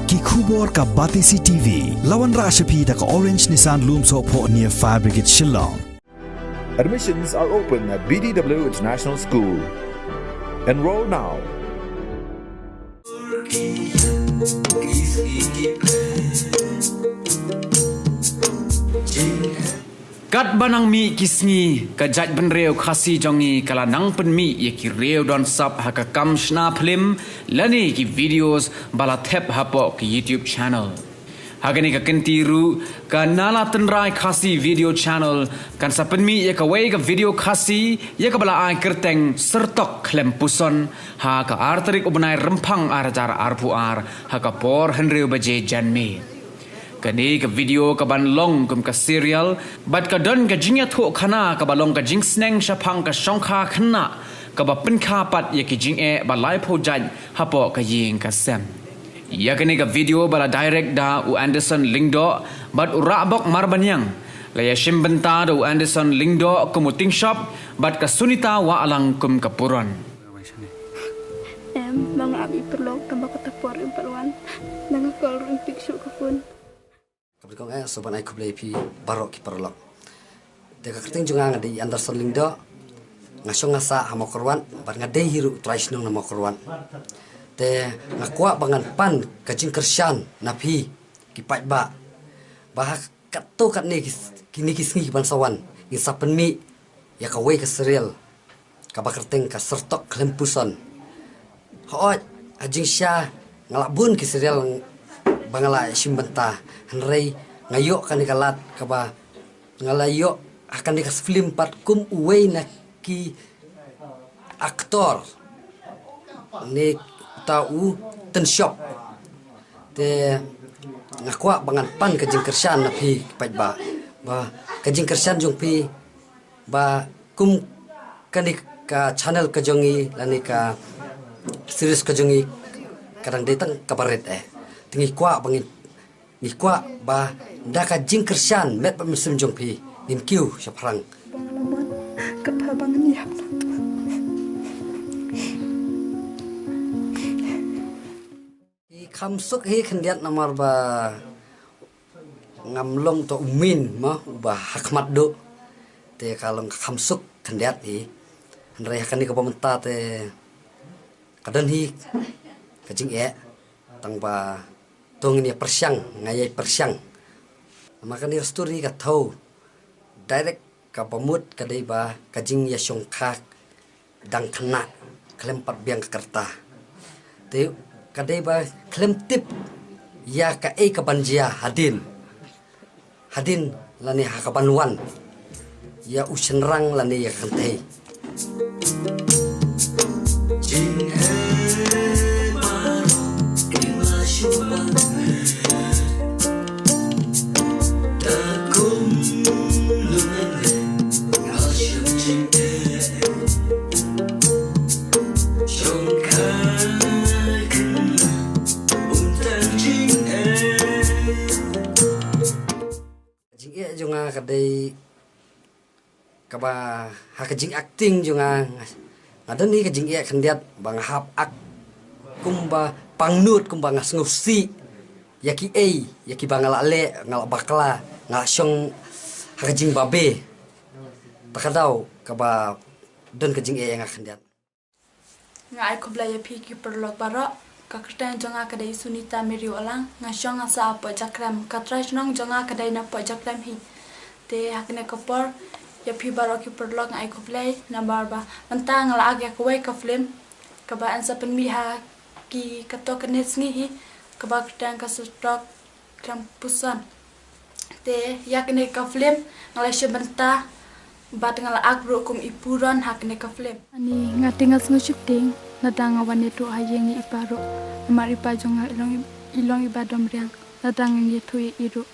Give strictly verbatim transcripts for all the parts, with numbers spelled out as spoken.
Ki khubor ka Batesi T V, la wanrah sha phi da ka Orange Nissan Lumsohphoh near Fire Brigade Shillong. Admissions are open at B D W International School. Enroll now. Katba nang mih ki sngi, ka jaitbynriew Khasi jong ngi ka la nang pynmih ïa ki riew don sap ha ka kam shna phlim lane ki videos ba la thep hapoh ki YouTube channel. Ha kane ka kynti ruh, ka Nala Tynrai Khasi Video Channel kan sa pynmih ïa kawei ka video Khasi ïa kaba la ai kyrteng Syrtok Khlem Puson ha ka ar tarik u bnai Rymphang ar hajar arphew ar ha ka por hynriew baje janmiet. Kane ka video kaban long kum ka serial bad ka don ka jingïathuhkhana kaba long ka jingsneng shaphang ka shongkha khynnah kaba pynkha pat ïa ki jingeh ba laiphew jait hapoh ka ïing ka sem. Ïa kane ka video ba la direct da u Anderson Lyngdoh bad u Rahbok Marbaniang, la ïashim bynta da u Anderson Lyngdoh kum u Tingshop bad ka Sunita Wahlang kum ka Puron. Em, ma nga ap i paralok tang ba kata por im pat wan. Da nga call ruh im pick shuh ka phone. Ka bri kong eh, so ban ai khublei phi baroh ki paralok. Te ka kyrteng jong nga nga dei Anderson Lyngdoh. Nga shong nga sah ha Mawkyrwat bad nga dei hi ruh u trai shnong na Mawkyrwat. Te nga kwah ba ngan pan ka jingkyrshan na phi ki paidbah ba ha katto katne ki, kine ki sngi ki ban sa wan ngin sa pynmih ïa kawei ka serial kaba kyrteng ka Syrtok Khlem Puson. Hooid, ha jingshisha nga la bun ki serial ba nga la shim bynta, hynrei nga ïoh kane ka lad kaba nga la ïoh ha kane ka film pat kum uwei na ki aktor ne uta u Tingshop. Te nga kwah ba ngan pan ka jingkyrshan na phi ki paidbah ba ka jingkyrshan jong phi ba kum kane ka channel ka jong ngi lane ka series ka jong ngi ka dang dei tang kaba rit eh. Te ngi kwah ba ngi, ngi kwah ba da ka jingkyrshan met bad mynsiem jong phi ngin kiew shaphrang. Ba nga la mon, ka pha ba ngan ïap na tu. Ki kham suk hi khyndiat namar ba ngam long to u min ma uba ha khmat duh. Te ka long ka kham suk khyndiat hi. Hynrei ha kane ka ba mynta te ka don hi ka jingeh tang ba to ngin ïa pyrshang, nga ïa pyrshang. Namar kane ka story ka thaw direct kaba mut ka dei ba ka jingïashongkha dang khynnah khlem pat biang ka rta. Te ka dei ba khlem tip ïa kaei ka ban jia hadien, hadien lane ha ka ban wan ïa u shynrang lane ïa ka kynthei. Jingeh jong nga ka dei kaba ha ka jingacting jong nga, nga don hi ka jingeh khyndiat ba nga hap act kumba pangnud, kumba nga sngewsih ïa kiei ïa kiba nga la leh, nga la bakla, nga la shong ha ka jingbabe. Ta ka daw kaba don ka jingeh ïa nga khyndiat. Nga ai khublei ïa phi ki paralok baroh. Ka kyrteng jong nga ka dei Sunita Mary Wahlang, nga shong nga sah ha Pokjakrem. Ka trai shnong jong nga ka dei na Pokjakrem hi. Te ha kane ka por ïa phi baroh ki paralok nga ai khublei namar ba mynta nga la ak ïa kawei ka film kaba yn sa pynmih ha ki katto katne sngi hi, kaba kyrteng ka Syrtok Khlem Puson. Te ïa kane ka film nga la shim bynta bad nga la ak ruh kum i Puron ha kane ka film. Ani nga te nga sngew sheptieng lada nga wan ïathuh ha ïing i pa ruh. Namar i pa jong nga i long i, i long iba dom riang. Lada nga ïathuh ïa i ruh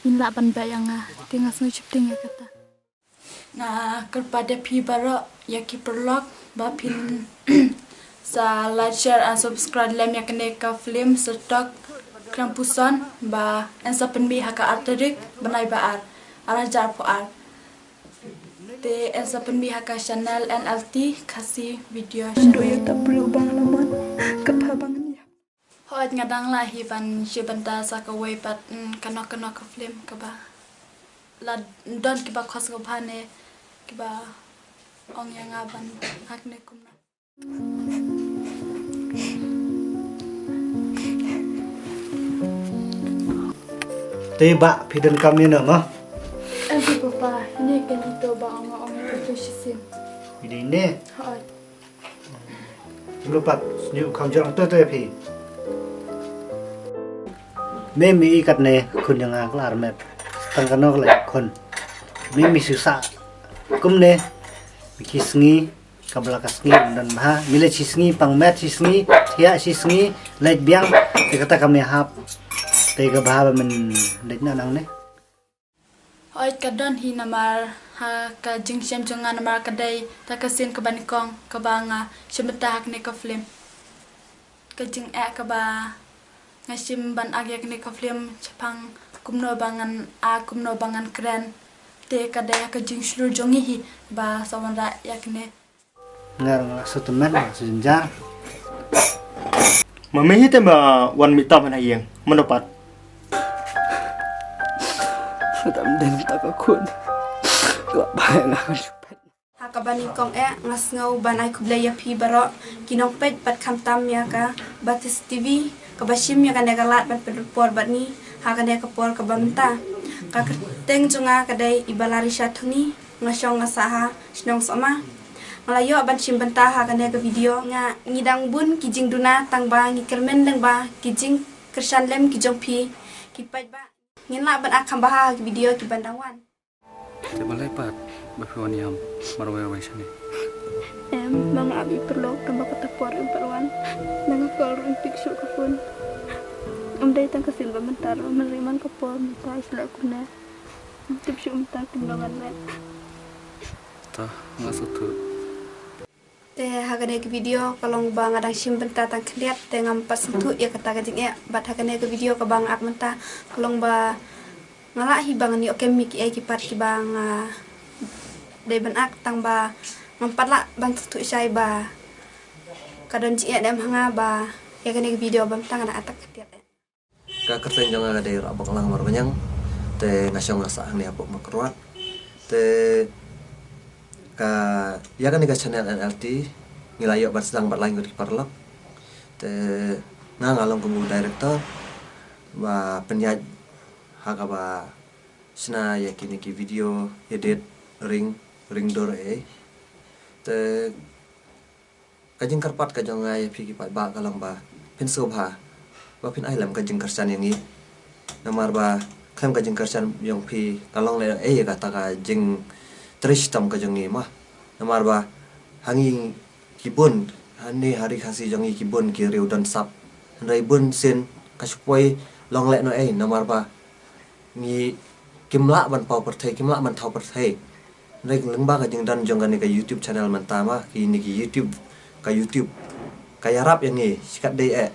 in lah ban beh ïa nga. Te nga sngew sheptieng ïa kata. Nga kyrpad ïa phi baroh ïa ki paralok ba phin sa like, share and subscribe lem ïa kane ka film Syrtok Khlem Puson ba yn sa pynmih ha ka ar tarik bnai ba ar, ar hajar arphew ar. Te yn sa pynmih ha ka channel N L T Khasi Video Channel. Ndo ïa ta briew ba nga la mon, ka pha ba ngan ïa. Hooid, nga dang lah hi ban shim bynta sa kawei pat, mm, kano kano ka film kaba la don kiba khot sngewbha ne kiba ong ïa nga ban act ne kumno. Te ba phi donkam ïa no ma? Em phi papa, ine kan ito ba ong ong ito shisien. Ine ine. Hooid. Lupat sniu kham jong to to phi. Me mi ikat ne khun jong nga klar met. Tang kano kala khun. Me mi susa. Kum ne. Mi ki sngi. Kabla ka sngi dan bha. Mi le chi sngi pang met chi sngi. Thia chi sngi. Lek biang. Te kata kami hap. Te ka bha ba men lek na nang ne. Hooid ka don hi namar ha ka jingshem jong nga namar ka dei ta ka sien kaba nyngkong kaba nga shim bynta ha kane ka film. Ka jingeh kaba nga shim ban act ïa kane ka film shaphang kumno ba ngan act kumno ba ngan kren. Te ka dei ha ka jingshlur jong ngi hi ba sa wanrah ïa kane. Ngar nga su temen nga su jynjar. Ma me hi te ma wan mi tam na ïeng mano pat. Tam den ta ka khun. Ka bai la ka shupet. Ha kaba nyngkong eh nga sngew ban ai khublei ïa phi baroh ki nongpeit bad khamtam ïa ka Batis T V kaba shim ïa kane ka lad ban pynrut por bad ngi ha kane ka por kaba mynta. Ka kyrteng jong nga ka dei Ibalarisha Thungi, nga shong nga sah ha shnong Soma. Nga la ïoh ban shim bynta ha kane ka video. Nga ngi dang bun ki jingduna tang ba ngi kyrmen lyngba ki jingkyrshan lem ki jong phi ki paidbah. Ngin lah ban act kham bha ha ki video ki ban dang wan. Te balei pat ba phi wan ïam marwei wei shane? Em, ma nga ap ïa paralok tang ba kata por im pat wan. Nang ka call ruh im pick shuh ka phone. Em dei tang ka sien ba mynta ruh, mynta ruh man ka por mynta i shlek kumne. Tip shuh mynta kumno ngan leh. Ta nga sngewthuh. Te ha kane ka video ka long ba nga dang shim bynta tang khyndiat te ngam pat sngewthuh ïa kata ka jingeh. Bad ha kane ka video kaba nga act mynta ka long ba nga lah hi ba ngan ïoh kem ïa kiei ki part kiba nga dei ban act tang ba ngam pat lah ban sngewthuh shai ba ka don jingeh ne em ha nga ba ïa kane ka video ba mynta nga dang act tang khyndiat. Ka kyrteng jong nga ka dei Rabaklang Marbaniang. Te nga shong nga sah hangne hapoh Mawkyrwat. Te ka ïa kane ka channel N L T ngi la ïoh ban sdang bad la ngi ki paralok. Te nga nga long kum u director ba pynïaid ha kaba shna ïa kine ki video edit ring ring dur ei. Te ka jingkyrpad ka jong nga ïa phi ki paidbah ka long ba phin sngewbha ba phin ai lem ka jingkyrshan ïa ngi. Namar ba khlem ka jingkyrshan jong phi ka long leh ei ïa kata ka jingtrei shitom ka jong ngi ma. Namar ba ha ngi ki bun hangne ha ri Khasi jong ngi ki bun ki riew don sap. Hynrei bun sien ka shu poi long leh noh ei namar ba ngi kim lah ban paw pyrthei, kim lah ban thaw pyrthei. Hynrei lyngba ka jingdon jong kane ka YouTube channel mynta ma, kine ki YouTube, ka YouTube ka ïarap ïa ngi shikatdei eh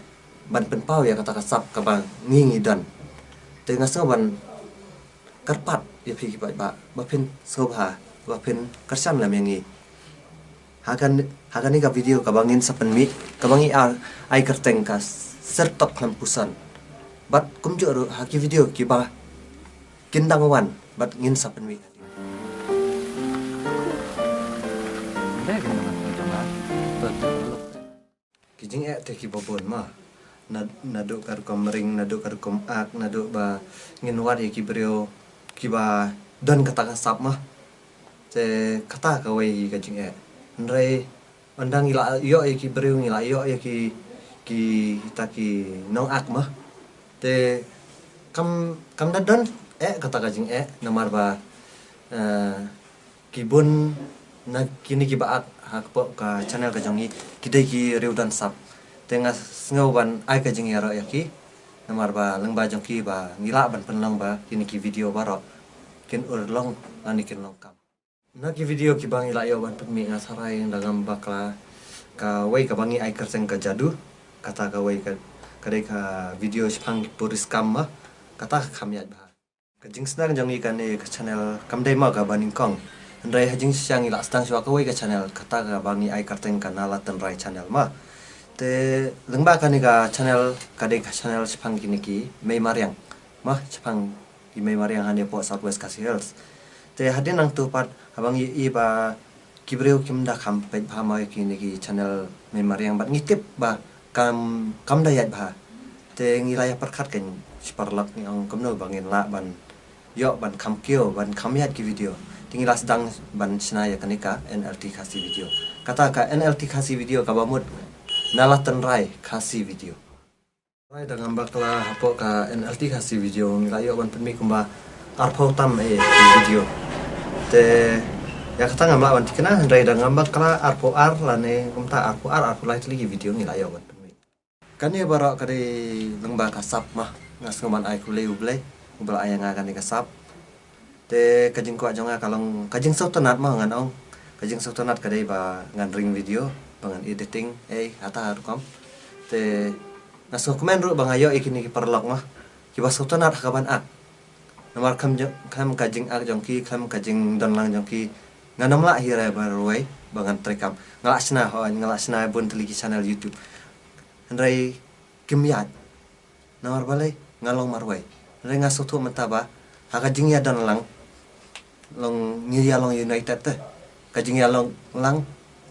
ban pynpaw ïa kata ka sap kaba ngi ngi don. Te nga sngew ban kyrpad ïa phi ki paidbah ba phin sngewbha ba phin kyrshan lem ïa ngi. Ha kane ka video kaba ngin sa pynmih kaba ngi ai kyrteng ka Syrtok Khlem Puson. Bad kumjuh ruh ha ki video kiba kin dang wan bad ngin sa pynmih. Ki jingeh te kiba bun ma. Naduh ka rukom ring, naduh ka rukom ak, naduh ba ngin wad ïa ki briew kiba don kata ka sap ma. Te kata kawei ka jingeh. Hynrei ynda ngi la ïoh ïa ki briew, ngi la ïoh ïa ki, kita ki nongak ma. Te kam, kam da don eh kata ka jingeh namar ba ki bun na kine kiba ak hapoh ka channel ka jong ngi ki dei ki riew don sap. Te nga sngew ban ai ka jingïaroh ïa ki. Namar ba lyngba jong ki ba ngi lah ban pynlong ba kine ki video baroh kin urlong lane kin long kam. Na ki video kiba ngi la ïoh ban pynmih nga tharai da ngam bakla kawei kaba ngi ai kyrteng ka Jadu. Kata kawei ka dei ka video shaphang ki puriskam ma. Kata ka kham ïaid bha. Ka jingsneng jong ngi kane ka channel kam dei ma kaba nyngkong. Hynrei ha jingshisha ngi la sdang shuwa kawei ka channel kata kaba ngi ai kyrteng ka Nala Tynrai channel ma. Te lyngba kane ka channel, ka dei ka channel shaphang kine ki mei mariang. Mah, shaphang ki mei mariang hangne hapoh South West Khasi Hills. Te hadien nangtu pat haba ngi ïohi ba ki briew kim da kham peit bha mo ïa kine ki channel mei mariang, bad ngi tip ba kam, kam da ïaid bha. Te ngi la ïa pyrkhat kein shi paralok, ngi ong kumno ba ngin lah ban ïoh ban kham kiew, ban kham ïaid ki video. Te ngi la sdang ban shna ïa kane ka N L T Khasi Video. Kata ka N L T Khasi Video kaba mut na la tynrai Khasi Video. Hynrei da ngam bakla, hapoh ka N L T Khasi Video ngi la ïoh ban pynmih kumba arphew tam eh ki video. Te ïa kata ngam lah ban thikna, hynrei da ngam bakla arphew ar lane kumta arphew ar, arphew lai tylli ki video ngi la ïoh ban pynmih. Kane baroh ka dei lyngba ka sap, mah. Nga sngew ban ai khublei U Blei uba la ai ïa nga kane ka sap. Te ka jingkwah jong nga ka long ka jingsngewtynnat, mah, ngan ong. Ka jingsngewtynnat ka dei ba ngan ring video, ba ngan editing, eh, hata rukom. Te nga sngewkmen ruh ba nga ïoh ïa kine ki paralok, mah, kiba sngewtynnat ha kaban ak. Namar khlem jong, khlem ka jingak jong ki, khlem ka jingdonlang jong ki, ngan ym lah hi re marwei ba ngan treikam. Nga la shna, hooid, nga la shna bun tylli ki channel YouTube. Hynrei kim ïaid. Namar balei? Nga long marwei. Hynrei nga sngewthuh mynta ba ha ka jingïadonlang, long, ngi ïa long united te. Ka jingïalong lang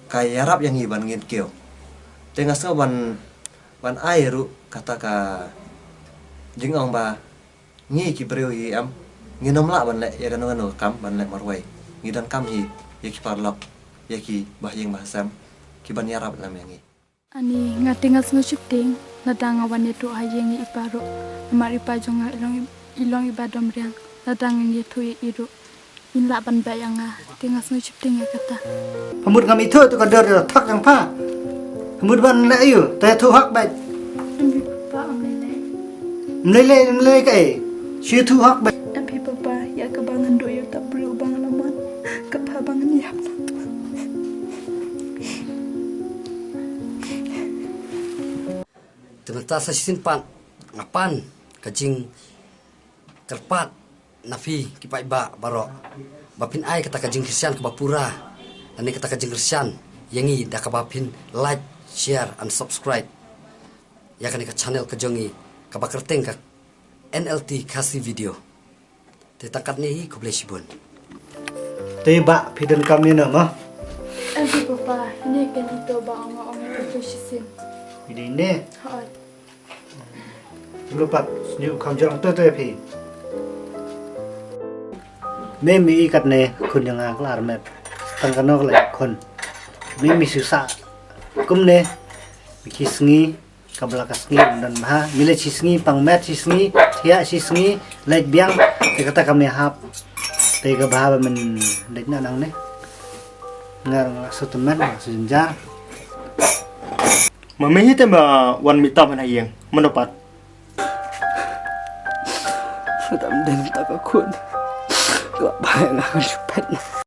ka ïarap ïa ngi ban ngin kiew. Te nga sngew ban, ban ai ruh kata ka jingong ba ngi ki briew hi em, ngin ym lah ban leh ïa kano kano ka kam ban leh marwei. Ngi donkam hi ïa ki paralok, ïa ki bahaïing bahasem kiban ïarap lem ïa ngi. Ani, nga te nga sngew sheptieng lada nga wan ïathuh ha ïing ïa i pa ruh. Namar i pa jong nga i long i, i long iba dom riang. Lada ngan ïathuh ïa i ruh, in lah ban beh ïa nga. Te nga sngew sheptieng ïa kata. Pha mut ngam ithuh tu ka dor da thak jong pha. Pha mut ban leh ïa u, te ïathuh hok beit. Em phi papa, ym lei lei. Ym lei lei, ym lei kaei. Shu ïathuh hok beit. Em phi papa, ïa kaba ngan duh ïa uta u briew uba nga la mon. Kaba ngan ïap. Te mynta sa shisien pat nga pan ka jingkyrpad na phi ki paidbah baroh ba phin ai kata ka jingkyrshan kaba pura, lane kata ka jingkyrshan ïa ngi da kaba phin like, share and subscribe ïa kane ka channel ka jong ngi kaba kyrteng ka N L T Khasi Video. Te tang katne hi, khublei shibun. Te bah, phi donkam ïano mo? Em phi papa, ine ka dei to ba nga ong ïa phi shisien. Ine ne? Hooid. Lu pat, sniew kham jrong to te phi. Me mi i katne khun jong nga klar met. Tang kano kala khun. Me mi susa. Kumne. Mi ki sngi. Ka bla ka sngi don bha, mi leit shi sngi, pang met shi sngi, thiah shi sngi, leit biang, te kata ka me hap. Te ka bha ba men leit na nang ne. Ngar nga su temen, nga su jynjar. Ma me hi te ma wan mi tam na ïeng, mano pat. Tam den ta ka khun. Ka bha nga kan chupet.